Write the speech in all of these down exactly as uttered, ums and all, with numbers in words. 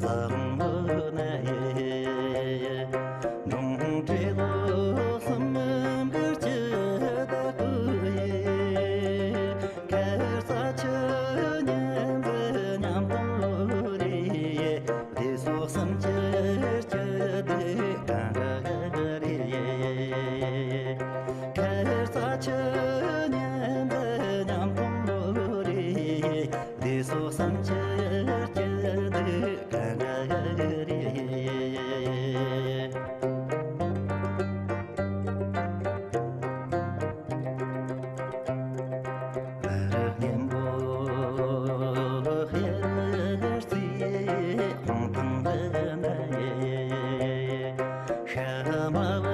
བཟང་མོ་ན་ཡེ། འབྲོང་བྲེ་ལོ་གསུམ་གར་གྱི་བདག་པོ་ཡེ། ཁ་ས་ཆུ་ཉམས་ཉམས་དང་རེ། བདེ་སོགས་སུམ་ཅུ་སྐྱིད་སྡུག་གང་དྲག་རེ། ཁ་ས་ཆུ་ཉམས་ཉམས་དང་རེ། བདེ་སོགས་སུམ་ཅུ་སྐྱིད་སྡུག་གང་དྲག་རེ། བར་གཉན་པོ་ཧེར་རྩིས་ཁོང་ཐང་ལ་ན་ཡེ། ཤ་མ་བག་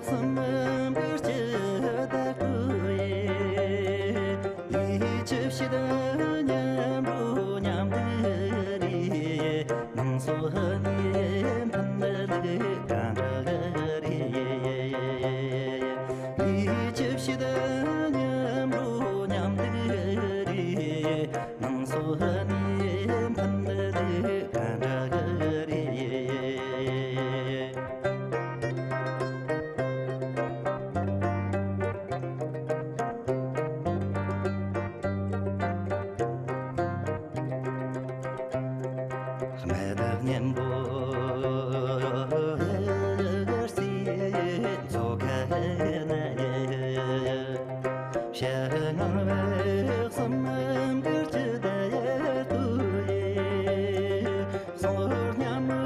གསུམ་གར་གྱི་བདག་པོ་ཡེ། ཡིད་ཆུབ་ཕྱིར་མཉམ་རུ་མཉམ་དུ་རེ། ནང་སོ་ནི་ཕན་ལ་གང་དྲག་རེ། ཡིད་ཆུབ་ཕྱིར་མཉམ་རུ་མཉམ་དུ་རེ། ནང་སོ་ནི་ཕན་ལ་གང་དྲག་རེ། སྨད་གཉན་པོ་རྩིས་མཚོ་ཁ་ན། ཤར་ངང་བའི་གསུམ་གར་གྱི་དེར་དུ་ཡེ། སོར་མཉམ་མོ་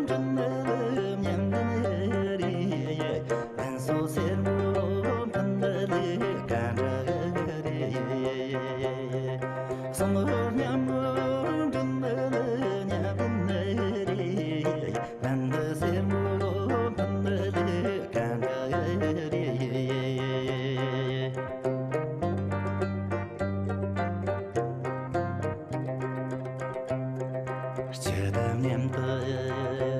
མགྲིན་ལ་མཉམ་ལྡན་རེ། ཕན་སོ་སེར་མོ་ཕན་ལ་གང་དྲག་རེ། སོར་མཉམ་མོ་མགྲིན་ལ་མཉམ་ལྡན་རེ། ཕན་ལ་སེར་མོ་ཕན་ལ་གང་དྲག་རེ། སྤྱི་དང་མཉམ་དུ་